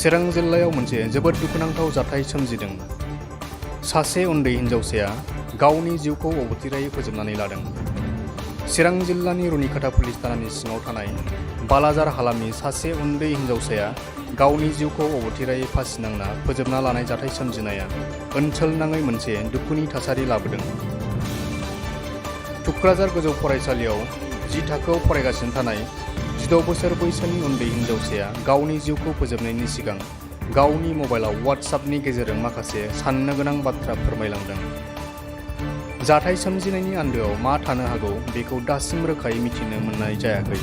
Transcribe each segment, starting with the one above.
चिरां जिल्लायाव मोनसे जोबोद दुखुनांथाव जाथाय सोमजिदों। सासे उन्दै हिन्जावसाया गावनि जिउखौ अबथिरायै फोजोबनानै लादों। चिरां जिल्लानि रुनिकाटा पुलिस थानानि सिङाव थानाय बालाजार हालामनि सासे उन्दै हिन्जावसाया गावनि जिउखौ अबथिरायै फासि नांना फोजोबना लानाय जाथाय सोमजिनाया ओनसोल नाङै मोनसे दुखुनि थासारि लाबोदों। थुक्राझार गोजौ फरायसालियाव 10 थाखोआव फरायगासिनो थानाय 16 बोसोर बैसोनि उन्दै हिन्जावसाया गावनि जिउखौ फोजोबनायनि सिगां गावनि मबाइलाव वाट्सएपनि गेजेरजों माखासे साननो गोनां बाथ्रा फोरमायलांदों। जाथाय सोमजिनायनि आन्दोआव मा थानो हागौ बेखौ दासिम रोखायै मिथिनो मोननाय जायाखै।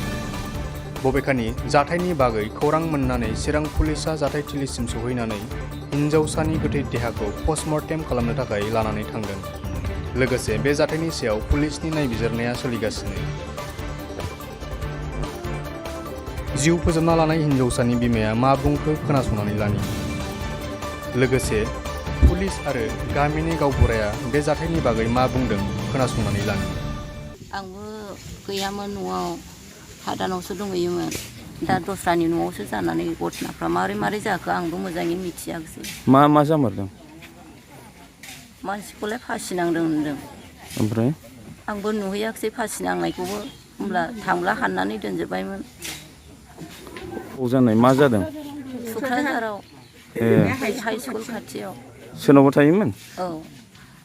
बबेखानि जाथायनि बागै खौरां मोननानै चिरां पुलिसआ जाथायथिलिसिम सौहैनानै हिन्जावसानि गोथै देहाखौ पस्टमर्टेम खालामनो थाखाय लानानै थांदों। लोगोसे बे जाथायनि सायाव पुलिसनि नायबिजिरनाया सोलिगासिनो। जिउ फोजोबना लानाय हिन्जावसानि बिमाया मा बुंखो खोनासंनानै लानि। लोगोसे पुलिस आरो गामिनि गावबुराया बे जाथायनि बागै मा बुंदों खोनासंनानै लानि। आंबो गैयामोन, न'आव हादानावसो दंहैयोमोन। दा दस्रानि न'आवसो जानानै घटनाफ्रा मारै जाखो आंबो मोजाङै मिथियाखिसै। मा जामारदों? मानसिखौलाय फासि नांदों होनदों। ओमफ्राय आंबो नुहैयाखिसै फासि नांनायखौबो, होमब्ला थांब्ला हाननानै दोनजोब्बायमोन। जानाय मा जादों? थुक्राझाराव हाइ स्कुल खाथियाव। सोरनावबा थायोमोन? औ,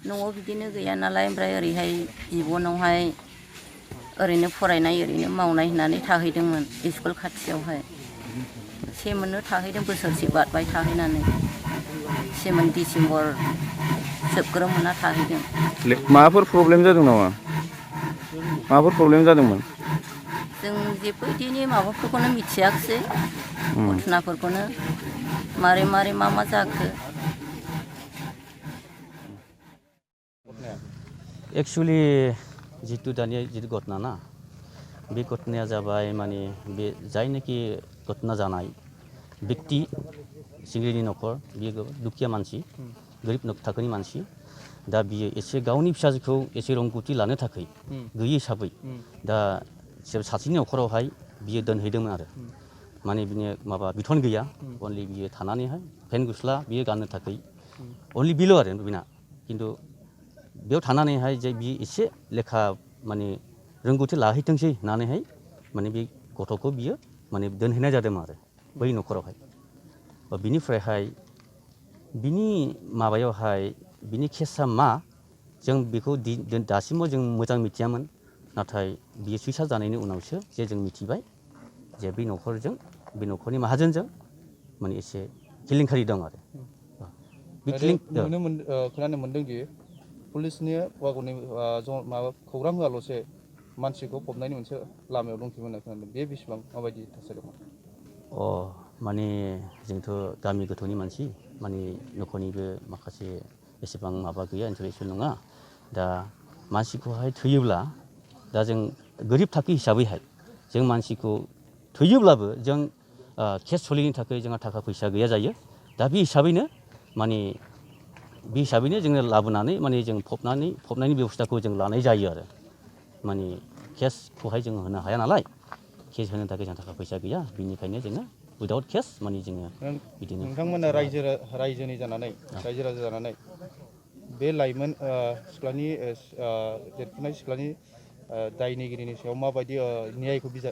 न'आव बिदिनो गैया नालाय, ओमफ्राय ओरैहाय बिब'नावहाय ओरैनो फरायनाय ओरैनो मावनाय होननानै थाहैदोंमोन स्कुल खाथियावहाय। सेमोननो थाहैदों, बोसोरसे बारबाय थाहैनानै। सेमोन डिसेम्बर जोबग्रोमोना थाहैदों। माबाफोर प्रब्लेम जादों नामा? माबाफोर प्रब्लेम जादोंमोन? जों जेबो बिदिनि माबाफोरखौनो मिथियाखिसै, घटनाफोरखौनो मारै मा जाखो। एक्चुअली जितु दानिया जितु घटना ना, बे घटनाया जाबाय माने बे जायनाखि घटना जानाय व्यक्ति सिंग्रिनि न'खर, बियो दुखिया मानसि, गोरिब थाखोनि मानसि। दा बियो एसे गावनि फिसाजोखौ एसे रोंगौथि लानो थाखाय गैयि हिसाबै दा सासेनि न'खरावहाय बियो दोनहैदोंमोन आरो। माने बिनो माबा बिथन गैया, अनलि बियो थानानैहाय पेन्ट गस्ला बियो गाननो थाखाय अनलि बिल' आरो बिना। खिन्थु बेयाव थानानैहाय जे बियो एसे लेखा माने रोंगौथि लाहैथोंसै होननानैहाय माने बे गथ'खौ बियो माने दोनहैनाय जादोंमोन आरो बै न'खरावहाय। बिनिफ्रायहाय बिनि माबायावहाय बिनि केसा मा, जों बेखौ दासिमबो जों मोजां मिथियामोन। नाथाय बियो सुइसाइड जानायनि उनावसो जे जों मिथिबाय जे बे न'खरजों, बे न'खरनि माहाजोनजों माने एसे केलेंकारि दं आरो। खोनानो मोन्दोंदि पुलिसनि वागननि माबा खौरां होआल'से मानसिखौ फबनायनि मोनसे लामायाव दंखियोमोन होनना खोनादों। बे बेसेबां माबायदि थासारिमोन? माने जोंथ' गामि गोथौनि मानसि, माने न'खरनिबो माखासे एसेबां माबा गैया, इन्टारेस्ट नङा। दा मानसिखौहाय थैयोब्ला, दा जों गोरिब थाखो हिसाबैहाय जों मानसिखौ थैयोब्लाबो जों केस सोलिनो थाखाय जोंहा थाखा फैसा गैया जायो। दा बे हिसाबैनो माने जोङो लाबोनानै माने जों फबनायनि बेब'स्थाखौ जों लानाय जायो आरो। माने केसखौहाय जोङो होनो हाया नालाय, केस होनो थाखाय जोंहा थाखा फैसा गैया, बिनिखायनो जोङो उइदाउट केस माने जोङो बिदिनो। नोंथांमोना रायजो राजा जानानै बे लाइमोन सिख्लानि देरफुनाय सिख्लानि दायनिगिरिनि सायाव माबायदि न्यायखौ बिजा?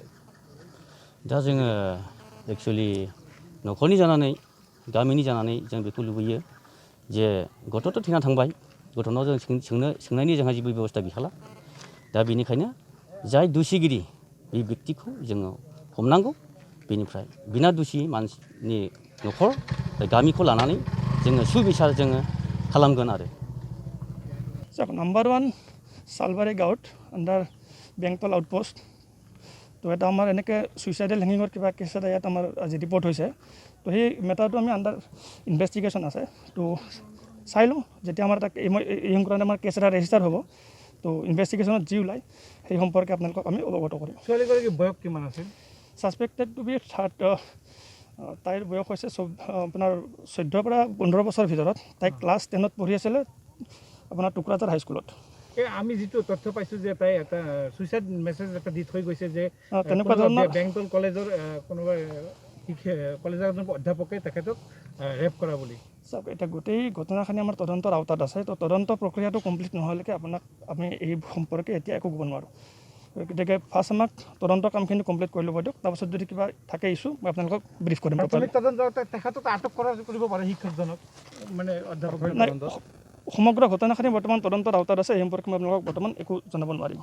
दा जोङो एक्सुवेलि न'खरनि जानानै, गामिनि जानानै जों बेखौ लुबैयो जे गथ'थ' थैना थांबाय, गथ'नाव जों सोंनायनि जोंहा जेबो बेब'स्था गैखाला। दा बेनिखायनो जाय दुसिगिरि बे बेक्तिखौ जोङो हमनांगौ। बेनिफ्राय बिना दुसि मानसिनि न'खर गामिखौ लानानै जोङो सुबिसार जोङो खालामगोन आरो। নাম্বার 1 সালবাৰী গাঁৱত আণ্ডাৰ বেংতল আউটপোষ্ট। তো এটা আমাৰ এনেকৈ ছুইচাইডেল হেঙিঙৰ কিবা কেছ এটা ইয়াত আমাৰ আজি ৰিপৰ্ট হৈছে। তো সেই মেটাৰটো আমি আণ্ডাৰ ইনভেষ্টিগেশ্যন আছে। তো চাই লওঁ, যেতিয়া আমাৰ এই সংক্ৰান্তে আমাৰ কেছ এটা ৰেজিষ্টাৰ হ'ব, তো ইনভেষ্টিগেশ্যনত যি ওলায় সেই সম্পৰ্কে আপোনালোকক আমি অৱগত কৰিম। ছোৱালীগৰাকীৰ বয়স কিমান আছিল? ছাছপেক্টেড টু বি তাইৰ বয়স হৈছে আপোনাৰ 14 পৰা 15 বছৰৰ ভিতৰত। তাই ক্লাছ 10ত পঢ়ি আছিলে আপোনাৰ টুকুৰাঝাৰ হাইস্কুলত। আমি যিটো তথ্য পাইছোঁ যে তাই এটা ছুইচাইড মেছেজ এটা দি থৈ গৈছে, যে তেনেকুৱা ধৰণৰ বেংতল কলেজৰ কোনোবা কলেজৰ এজন অধ্যাপকে তেখেতক ৰেপ কৰা বুলি। চাওক এতিয়া গোটেই ঘটনাখিনি আমাৰ তদন্তৰ আওতাত আছে, তো তদন্ত প্ৰক্ৰিয়াটো কমপ্লিট নোহোৱালৈকে আমি এই সম্পৰ্কে এতিয়া একো ক'ব নোৱাৰোঁ। গতিকে ফাৰ্ষ্ট আমাক তদন্ত কামখিনি কমপ্লিট কৰি ল'ব দিয়ক, তাৰপাছত যদি কিবা থাকে ইছ্যু মই আপোনালোকক ব্ৰিফ কৰিম। প্ৰাথমিক তদন্ত তেখেতক আটক কৰিব পাৰে শিক্ষকজনক, মানে অধ্যাপকৰ নাই, তদন্ত। সমগ্ৰ ঘটনাখিনি বৰ্তমান তদন্তৰ আওতাত আছে, এই সম্পৰ্কে মই আপোনালোকক বৰ্তমান একো জনাব নোৱাৰিম।